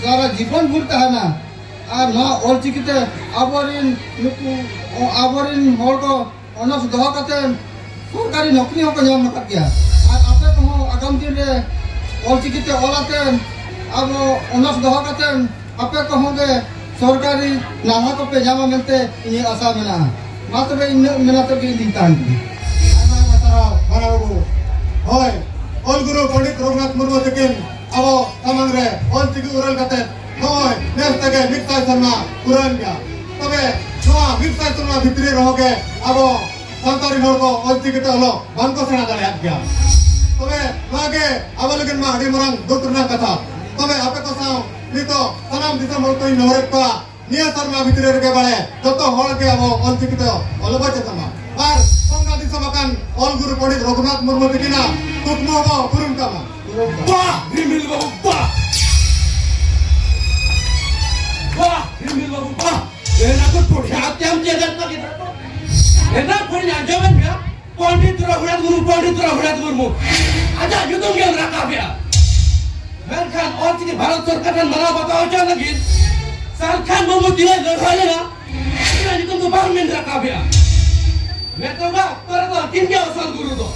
ᱥᱟᱨᱟ ᱡᱤᱵᱚᱱ ᱵᱷᱳᱨ ᱛᱟᱦᱮᱱᱟ᱾ ᱟᱨ ᱱᱚᱣᱟ ᱚᱞ ᱪᱤᱠᱤ ᱛᱮ ᱟᱵᱚᱨᱤᱱ ᱱᱩᱠᱩ, ᱟᱵᱚᱨᱤᱱ ᱦᱚᱲ ᱠᱚ ᱚᱱᱟᱨᱥ ᱫᱚᱦᱚ ᱠᱟᱛᱮ ᱥᱚᱨᱠᱟᱨᱤ ᱱᱚᱠᱨᱤ ᱦᱚᱸᱠᱚ ᱧᱟᱢ ᱟᱠᱟᱫ ᱜᱮᱭᱟ᱾ ᱟᱨ ᱟᱯᱮ ᱠᱚᱦᱚᱸ ᱟᱜᱟᱢ ᱫᱤᱱ ᱨᱮ ᱚᱞ ᱪᱤᱠᱤ ᱛᱮ ᱚᱞ ᱟᱛᱮ ᱟᱵᱚ ᱚᱱᱟᱨᱥ ᱫᱚᱦᱚ ᱠᱟᱛᱮ ᱟᱯᱮ ᱠᱚᱦᱚᱸ ᱜᱮ ᱥᱚᱨᱠᱟᱨᱤ ᱱᱟᱞᱦᱟ ᱠᱚᱯᱮ ᱧᱟᱢᱟ ᱢᱮᱱᱛᱮ ᱤᱧᱟᱹᱜ ᱟᱥᱟ ᱢᱮᱱᱟᱜᱼᱟ᱾ ᱢᱟ ᱛᱚᱵᱮ ᱤᱱᱟᱹᱜ ᱢᱮᱱ ᱟᱛᱮ ᱜᱮ ᱤᱧ ᱫᱩᱧ ᱛᱟᱦᱮᱱ ᱠᱟᱱᱟ᱾ ᱟᱭᱢᱟ ᱟᱭᱢᱟ ᱥᱟᱨᱦᱟᱣ ᱢᱟᱨᱟᱝ ᱵᱟᱹᱵᱩ᱾ ᱦᱳᱭ, ᱚᱞ ᱜᱩᱨᱩ ᱯᱚᱱᱰᱤᱛ ᱨᱚᱜᱷᱩᱱᱟᱛᱷ ᱢᱩᱨᱢᱩ ᱛᱟᱹᱠᱤᱱ ᱟᱵᱚ ᱥᱟᱢᱟᱝ ᱨᱮ ᱚᱞ ᱪᱤᱠᱤ ᱩᱨᱟᱹᱞ ᱠᱟᱛᱮ ᱱᱚᱜᱼᱚᱭ ᱱᱮᱥ ᱛᱮᱜᱮ ᱢᱤᱫ ᱥᱟᱭ ᱥᱮᱨᱢᱟ ᱯᱩᱨᱟᱹᱣᱮᱱ ᱜᱮᱭᱟ᱾ ᱛᱚᱵᱮ ᱱᱚᱣᱟ ᱢᱤᱫ ᱥᱟᱭ ᱥᱮᱨᱢᱟ ᱵᱷᱤᱛᱨᱤ ᱨᱮᱦᱚᱸ ᱜᱮ ᱟᱵᱚ ᱥᱟᱱᱛᱟᱲᱤ ᱦᱚᱲ ᱠᱚ ᱚᱞ ᱪᱤᱠᱤ ᱛᱮ ᱚᱞᱚᱜ ᱵᱟᱝ ᱠᱚ ᱥᱮᱬᱟ ᱫᱟᱲᱮᱭᱟᱜ ᱜᱮᱭᱟ᱾ ᱛᱚᱵᱮ ᱱᱚᱣᱟ ᱜᱮ ᱟᱵᱚ ᱞᱟᱹᱜᱤᱫ ᱢᱟ ᱟᱹᱰᱤ ᱢᱟᱨᱟᱝ ᱫᱩᱠ ᱨᱮᱱᱟᱜ ᱠᱟᱛᱷᱟ᱾ ᱛᱚᱵᱮ ᱟᱯᱮ ᱠᱚ ᱥᱟᱶ ᱱᱤᱛᱚᱜ ᱥᱟᱱᱟᱢ ᱫᱤᱥᱚᱢ ᱦᱚᱲ ᱠᱚᱧ ᱱᱮᱦᱚᱨᱮᱫ ᱠᱚᱣᱟ, ᱱᱤᱭᱟᱹ ᱥᱮᱨᱢᱟ ᱵᱷᱤᱛᱨᱤ ᱨᱮᱜᱮ ᱵᱟᱲᱮ ᱡᱚᱛᱚ ᱦᱚᱲ ᱜᱮ ᱟᱵᱚ ᱚᱞ ᱪᱤᱠᱤ ᱛᱮ ᱚᱞᱚᱜ ᱵᱚ ᱪᱮᱫ ᱢᱟ᱾ ᱟᱨ ᱵᱚᱸᱜᱟ ᱫᱤᱥᱚᱢ ᱟᱠᱟᱱ ᱚᱞ ᱜᱩᱨᱩ ᱯᱚᱱᱰᱤᱛ ᱨᱚᱜᱷᱩᱱᱟᱛᱷ ᱢᱩᱨᱢᱩ ᱛᱤᱠᱤᱱᱟᱜ ᱠᱩᱠᱢᱩ ᱦᱚᱸᱵᱚ ᱯᱩᱨᱩᱱ ᱠᱟᱜ ᱢᱟ᱾ ᱵᱟᱦ, ᱨᱤᱢᱤᱞ ᱵᱟᱹᱵᱩ, ᱵᱟᱦ! ᱵᱟᱦ, ᱨᱤᱢᱤᱞ ᱵᱟᱹᱵᱩ, ᱵᱟᱦ! ᱮᱱᱟ ᱠᱚ ᱴᱚᱴᱷᱟ ᱛᱮᱢ ᱪᱮᱫ ᱞᱟᱹᱜᱤᱫ᱾ ᱮᱱᱟ ᱠᱷᱚᱱ ᱟᱸᱡᱚᱢᱮᱫ ᱜᱮᱭᱟ, ᱯᱚᱱᱰᱤᱛ ᱨᱚᱜᱷᱩᱱᱟᱛᱷ ᱢᱩᱨᱢᱩ, ᱯᱚᱱᱰᱤᱛ ᱨᱚᱜᱷᱩᱱᱟᱛᱷ ᱢᱩᱨᱢᱩ᱾ ᱟᱡᱟᱜ ᱧᱩᱛᱩᱢ ᱜᱮᱢ ᱨᱟᱠᱟᱵᱮᱜᱼᱟ᱾ ᱢᱮᱱᱠᱷᱟᱱ ᱚᱞᱪᱤᱠᱤ ᱵᱷᱟᱨᱚᱛ ᱥᱚᱨᱠᱟᱨ ᱴᱷᱮᱱ ᱢᱟᱱᱟᱣ ᱵᱟᱛᱟᱣ ᱦᱚᱪᱚ ᱞᱟᱹᱜᱤᱫ ᱥᱟᱞᱠᱷᱟᱱ ᱢᱩᱨᱢᱩ ᱛᱤᱱᱟᱹᱜ ᱞᱟᱹᱲᱦᱟᱹᱭ ᱞᱮᱱᱟ, ᱩᱱᱠᱤᱱᱟᱜ ᱧᱩᱛᱩᱢ ᱫᱚ ᱵᱟᱝ ᱢᱮᱱ ᱨᱟᱠᱟᱵᱮᱜᱼᱟ᱾ ᱱᱤᱛᱚᱜᱟᱜ ᱚᱠᱛᱚ ᱨᱮᱫᱚ ᱟᱹᱠᱤᱱ ᱜᱮ ᱟᱥᱚᱞ ᱜᱩᱨᱩ ᱫᱚ᱾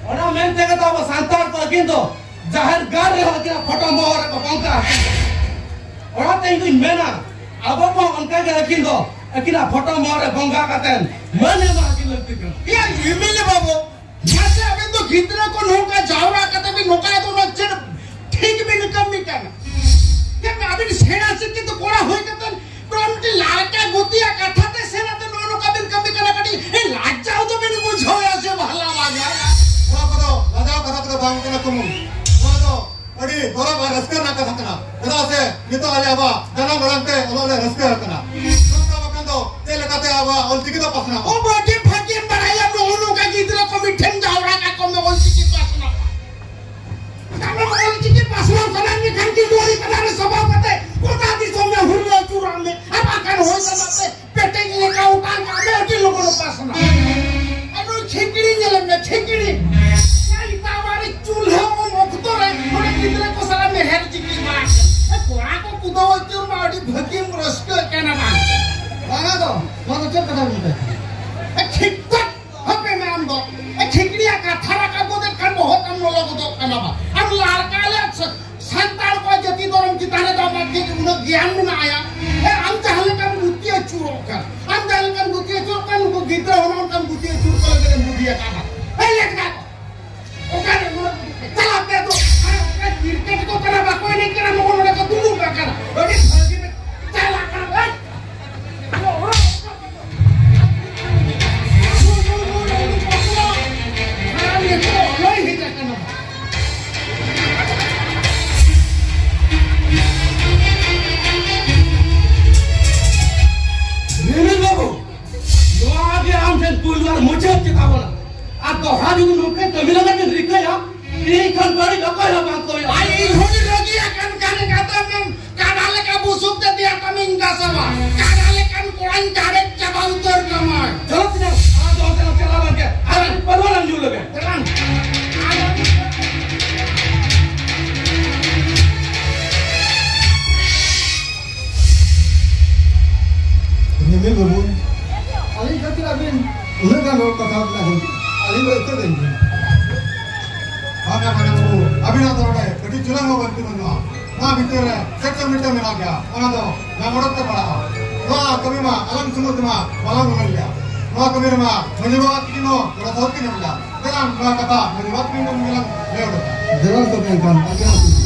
ᱚᱱᱟ ᱢᱮᱱ ᱛᱮᱜᱮ ᱟᱵᱚ ᱥᱟᱱᱛᱟᱲ ᱠᱚ ᱟᱹᱠᱤᱱ ᱫᱚ ᱡᱟᱦᱮᱨ ᱜᱟᱲ ᱨᱮᱦᱚᱸ ᱟᱹᱠᱤᱱᱟᱜ ᱯᱷᱳᱴᱳ ᱢᱚᱦᱚᱨ ᱨᱮᱠᱚ ᱵᱚᱸᱜᱟ ᱟᱹᱠᱤᱱ ᱠᱟᱱᱟ᱾ ᱚᱱᱟᱛᱮ ᱤᱧ ᱫᱩᱧ ᱢᱮᱱᱟ, ᱟᱵᱚ ᱠᱚᱦᱚᱸ ᱚᱱᱠᱟ ᱜᱮ ᱟᱹᱠᱤᱱ ᱫᱚ ᱟᱹᱠᱤᱱᱟᱜ ᱯᱷᱳᱴᱳ ᱢᱚᱦᱚᱨ ᱨᱮ ᱵᱚᱸᱜᱟ ᱠᱟᱛᱮ ᱢᱟᱹᱱ ᱮᱢᱟ ᱟᱹᱠᱤᱱ ᱞᱟᱹᱠᱛᱤ ᱠᱟᱱᱟ᱾ ᱮᱭᱟ, ᱮᱢᱮᱞᱮ ᱵᱟᱹᱵᱩ, ᱢᱟᱥᱮ ᱟᱵᱮᱱ ᱫᱚ ᱜᱤᱫᱽᱨᱟᱹ ᱠᱚ ᱱᱚᱝᱠᱟ ᱡᱟᱣᱨᱟ ᱠᱟᱛᱮ ᱵᱮᱱ ᱱᱚᱝᱠᱟ ᱫᱚ ᱚᱱᱟ ᱪᱮᱫ ᱴᱷᱤᱠ ᱵᱮᱱ ᱠᱟᱹᱢᱤ ᱠᱟᱱᱟ? ᱧᱮᱞ ᱢᱮ, ᱟᱵᱮᱱ ᱥᱮᱬᱟ ᱥᱤᱠᱠᱷᱤᱛ ᱠᱚᱲᱟ ᱦᱩᱭ ᱠᱟᱛᱮ ᱱᱚᱣᱟ ᱢᱤᱫᱴᱤᱡ ᱞᱟᱲᱠᱟ ᱜᱩᱛᱤᱭᱟᱜ ᱠᱟᱛᱷᱟ ᱛᱮ ᱥᱮᱱ ᱟᱛᱮ ᱱᱚᱜᱼᱚ ᱱᱚᱝᱠᱟ ᱵᱮᱱ ᱠᱟᱹᱢᱤ ᱠᱟᱱᱟ, ᱠᱟᱹᱴᱤᱡ, ᱮ, ᱞᱟᱡᱡᱟᱣ ᱫᱚ ᱵᱮᱱ ᱵᱩᱡᱷᱟᱹᱣᱮᱫᱼᱟ ᱥᱮ ᱵᱷᱟᱞᱟ ᱵᱟᱝᱟ? ᱱᱚᱣᱟ ᱠᱚᱫᱚ ᱞᱟᱡᱟᱣ ᱠᱟᱛᱷᱟ ᱠᱚᱫᱚ ᱵᱟᱝ ᱠᱟᱱᱟ ᱠᱩᱢᱩᱝ᱾ ᱱᱚᱣᱟ ᱫᱚ ᱟᱹᱰᱤ ᱜᱚᱨᱚᱵᱽ ᱟᱨ ᱨᱟᱹᱥᱠᱟᱹ ᱨᱮᱱᱟᱜ ᱠᱟᱛᱷᱟ ᱠᱟᱱᱟ᱾ ᱪᱮᱫᱟᱜ ᱥᱮ ᱱᱤᱛᱚᱜ ᱟᱞᱮ ᱟᱵᱚᱣᱟᱜ ᱡᱟᱱᱟᱢ ᱟᱲᱟᱝ ᱛᱮ ᱚᱞᱚᱜ ᱞᱮ ᱨᱟᱹᱥᱠᱟᱹ ᱟᱠᱟᱱᱟ᱾ ᱱᱚᱝᱠᱟ ᱵᱟᱠᱷᱟᱱ ᱫᱚ ᱪᱮᱫ ᱞᱮᱠᱟᱛᱮ ᱟᱵᱚᱣᱟᱜ ᱚᱞᱪᱤᱠᱤ ᱫᱚ ᱯᱟᱥᱱᱟᱜᱼᱟ? ᱚ, ᱵᱟᱹᱴᱤ ᱵᱷᱟᱹᱜᱤᱢ ᱵᱟᱲᱟᱭᱟ, ᱱᱚᱜᱼᱚ ᱱᱚᱝᱠᱟ ᱜᱤᱫᱽᱨᱟᱹ ᱠᱚ ᱢᱤᱫ ᱴᱷᱮᱱ ᱡᱟᱣᱨᱟ ᱠᱟᱠᱚ ᱢᱮ, ᱚᱞᱪᱤᱠᱤ ᱯᱟᱥᱱᱟᱜᱼᱟ᱾ ᱟᱢ ᱚᱞᱪᱤᱠᱤ ᱯᱟᱥᱱᱟᱣ ᱥᱟᱱᱟᱭᱮᱫ ᱢᱮᱠᱷᱟᱱ ᱠᱤ ᱢᱚᱬᱮ ᱠᱟᱴᱟ ᱨᱮ ᱥᱚᱵᱷᱟ ᱠᱟᱛᱮ ᱜᱚᱴᱟ ᱫᱤᱥᱚᱢ ᱨᱮ ᱦᱩᱨᱞᱟᱹ ᱟᱹᱪᱩᱨᱚᱜ ᱢᱮ᱾ ᱟᱨ ᱵᱟᱝᱠᱷᱟᱱ ᱦᱚᱭ ᱫᱟᱜ ᱛᱮ ᱯᱮᱴᱮᱡ ᱞᱮᱠᱟ ᱚᱴᱟᱝ ᱠᱟᱜ ᱢᱮ, ᱟᱹᱰᱤ ᱞᱚᱜᱚᱱ ᱯᱟᱥᱱᱟᱣ᱾ ᱟᱫᱚ ᱠᱷᱤᱠᱲᱤ ᱧᱮᱞᱮᱫ ᱢᱮ, ᱠᱷᱤᱠᱲᱤ᱾ ᱮᱭ ᱵᱟᱵᱟ ᱨᱮ, ᱪᱩᱞᱦᱟᱹ ᱩᱱ ᱚᱠᱛᱚ ᱨᱮ ᱱᱚᱰᱮ ᱜᱤᱫᱽᱨᱟᱹ ᱠᱚ ᱥᱟᱞᱟᱜ ᱢᱮᱦᱮᱨ ᱪᱤᱠᱤ ᱵᱟᱲᱟ ᱠᱮᱫ᱾ ᱮ, ᱠᱚᱲᱟ ᱠᱚ ᱠᱩᱫᱟᱹᱣ ᱟᱹᱪᱩᱨ ᱢᱟ, ᱟᱹᱰᱤ ᱵᱷᱟᱹᱜᱤᱢ ᱨᱟᱹᱥᱠᱟᱹᱜ ᱠᱟᱱᱟ ᱵᱟᱝ? ᱵᱟᱝᱟ ᱫᱚ, ᱱᱚᱣᱟ ᱫᱚ ᱪᱮᱫ ᱠᱟᱛᱷᱟ ᱵᱮᱱ ᱢᱮᱛᱟᱭ ᱠᱟᱱᱟ? ᱮ, ᱴᱷᱤᱠ ᱴᱷᱟᱠ ᱦᱟᱯᱮ ᱢᱮ ᱟᱢ ᱫᱚ᱾ ᱮ, ᱠᱷᱤᱠᱲᱤᱭᱟᱜ ᱠᱟᱛᱷᱟ ᱨᱟᱠᱟᱵ ᱜᱚᱫ ᱮᱱ ᱠᱷᱟᱱ ᱵᱚᱦᱚᱜ ᱛᱟᱢ ᱞᱚᱞᱚ ᱜᱚᱫᱚᱜ ᱠᱟᱱᱟ ᱵᱟ᱾ ᱟᱢ ᱞᱟᱲᱠᱟ ᱞᱮ ᱥᱟ-, ᱥᱟᱱᱛᱟᱲ ᱠᱚᱣᱟᱜ ᱡᱟᱹᱛᱤ ᱫᱷᱚᱨᱚᱢ ᱪᱮᱛᱟᱱ ᱨᱮ ᱫᱚ ᱟᱢᱟᱜ ᱪᱮᱫ ᱩᱱᱟᱹᱜ ᱜᱮᱭᱟᱱ ᱢᱮᱱᱟᱜᱼᱟ? ᱮ, ᱟᱢ ᱡᱟᱦᱟᱸ ᱞᱮᱠᱟᱢ ᱜᱩᱛᱤ ᱟᱹᱪᱩᱨᱚᱜ ᱠᱟᱱ, ᱟᱢ ᱡᱟᱦᱟᱸ ᱞᱮᱠᱟᱢ ᱜᱩᱛᱤ ᱟᱹᱪᱩᱨᱚᱜ ᱠᱟᱱ, ᱱᱩᱠᱩ ᱜᱤᱫᱽᱨᱟᱹ ᱦᱚᱸ ᱚᱱᱠᱟᱢ ᱜᱩᱛᱤ ᱟᱹᱪᱩᱨ ᱠᱚ ᱞᱟᱹᱜᱤᱫ ᱮᱢ ᱵᱩᱫᱷᱤ ᱟᱠᱟᱫᱟ᱾ ᱮ, ᱞᱮᱴᱠᱟ ᱠᱚ᱾ ᱚᱠᱟᱨᱮ ᱱᱚᱣᱟ ᱪᱟᱞᱟᱜ ᱯᱮ ᱫᱚ? ᱟᱨ ᱚᱠᱟ ᱠᱨᱤᱠᱮᱴ ᱠᱚ ᱠᱟᱱᱟ, ᱵᱟᱠᱚ ᱮᱱᱮᱡ ᱠᱟᱱᱟ, ᱱᱚᱜᱼᱚ ᱱᱚᱰᱮ ᱠᱚ ᱫᱩᱲᱩᱵ ᱟᱠᱟᱱᱟ᱾ ᱟᱹᱰᱤ ᱵᱷᱟᱹᱜᱤ ᱯᱮ ᱪᱟᱞᱟᱜ ᱠᱟᱱᱟ᱾ ᱮᱭ! ᱟᱨ ᱱᱤᱛᱚᱜ ᱞᱟᱹᱭ ᱦᱮᱡ ᱟᱠᱟᱱᱟ᱾ ᱨᱤᱢᱤᱞ ᱵᱟᱹᱵᱩ, ᱱᱚᱣᱟ ᱜᱮ ᱟᱢ ᱴᱷᱮᱱ ᱯᱩᱭᱞᱩ ᱟᱨ ᱢᱩᱪᱟᱹᱫ ᱪᱮᱛᱟᱣᱱᱟ᱾ ᱟᱨ ᱫᱚᱦᱲᱟ ᱡᱩᱫᱤ ᱱᱚᱝᱠᱟ ᱠᱟᱹᱢᱤ ᱞᱟᱜᱟᱫ ᱵᱤᱱ ᱨᱤᱠᱟᱹᱭᱟ, ᱤᱧ ᱠᱷᱚᱱ ᱵᱟᱹᱲᱤᱡ ᱚᱠᱚᱭ ᱦᱚᱸ ᱵᱟᱝ ᱠᱚ ᱦᱩᱭᱩᱜᱼᱟ᱾ ᱟᱨ ᱤᱧ ᱦᱚᱸᱧ ᱨᱟᱹᱜᱤ ᱟᱠᱟᱱ ᱠᱷᱟᱱ ᱠᱟᱛᱷᱟ ᱢᱮᱱ, ᱠᱟᱰᱟ ᱞᱮᱠᱟ ᱵᱩᱥᱩᱵ ᱛᱮ ᱫᱮᱭᱟ ᱛᱟᱢᱤᱧ ᱜᱷᱟᱥᱟᱣᱟ᱾ ᱠᱟᱰᱟ ᱞᱮᱠᱟᱱ ᱠᱚᱲᱟᱧ ᱠᱟᱰᱮᱡ ᱪᱟᱵᱟ ᱩᱛᱟᱹᱨ ᱠᱟᱢᱟ᱾ ᱪᱚᱞᱚ ᱛᱤᱱᱟᱹᱜ ᱟᱢ ᱫᱚ ᱚᱱᱛᱮ ᱞᱟᱝ ᱪᱟᱞᱟᱣ ᱞᱮᱱ ᱜᱮ᱾ ᱟᱨ ᱯᱟᱹᱨᱣᱟᱹ ᱞᱟᱝ ᱧᱩ ᱞᱮᱜᱮ᱾ ᱫᱮᱞᱟᱝ᱾ ᱨᱤᱢᱤᱞ ᱵᱟᱹᱵᱩ, ᱟᱹᱞᱤᱧ ᱠᱷᱟᱹᱛᱤᱨ ᱟᱹᱵᱤᱱ ᱩᱱᱟᱹᱜ ᱜᱟᱱ ᱨᱚᱲ ᱠᱟᱛᱷᱟ ᱵᱤᱱ ᱟᱸᱡᱚᱢ ᱠᱮᱫᱟ? ᱟᱹᱞᱤᱧ ᱫᱚ ᱟᱹᱭᱠᱟᱹᱣ ᱞᱤᱧ ᱵᱤᱱ᱾ ᱵᱟᱹᱱᱩᱜᱼᱟ᱾ ᱱᱚᱣᱟ ᱵᱷᱤᱛᱤᱨ ᱨᱮ ᱪᱮᱫ ᱪᱚᱝ ᱢᱤᱫᱴᱟᱝ ᱢᱮᱱᱟᱜ ᱜᱮᱭᱟ, ᱚᱱᱟ ᱫᱚ ᱧᱟᱢ ᱚᱰᱚᱠ ᱛᱮ ᱯᱟᱲᱟᱜᱼᱟ᱾ ᱱᱚᱣᱟ ᱠᱟᱹᱢᱤ ᱢᱟ ᱟᱞᱟᱝ ᱥᱩᱢᱩᱝ ᱛᱮᱢᱟ ᱵᱟᱞᱟᱝ ᱩᱰᱩᱠ ᱜᱮᱭᱟ᱾ ᱱᱚᱣᱟ ᱠᱟᱹᱢᱤ ᱨᱮᱢᱟ ᱢᱟᱹᱡᱷᱤ ᱵᱟᱵᱟ ᱛᱟᱹᱠᱤᱱ ᱦᱚᱸ ᱜᱚᱲᱚ ᱥᱚᱦᱚᱫ ᱠᱤᱱ ᱮᱢ ᱞᱮᱫᱟ᱾ ᱫᱮᱞᱟ ᱱᱚᱣᱟ ᱠᱟᱛᱷᱟ ᱢᱟᱹᱡᱷᱤ ᱵᱟᱵᱟ ᱛᱟᱹᱠᱤᱱ ᱴᱷᱮᱱ ᱜᱮᱞᱟᱝ ᱞᱟᱹᱭ ᱚᱰᱚᱠᱟ᱾ ᱫᱮᱞᱟ ᱛᱚᱵᱮ ᱮᱱᱠᱷᱟᱱ ᱟᱜᱮ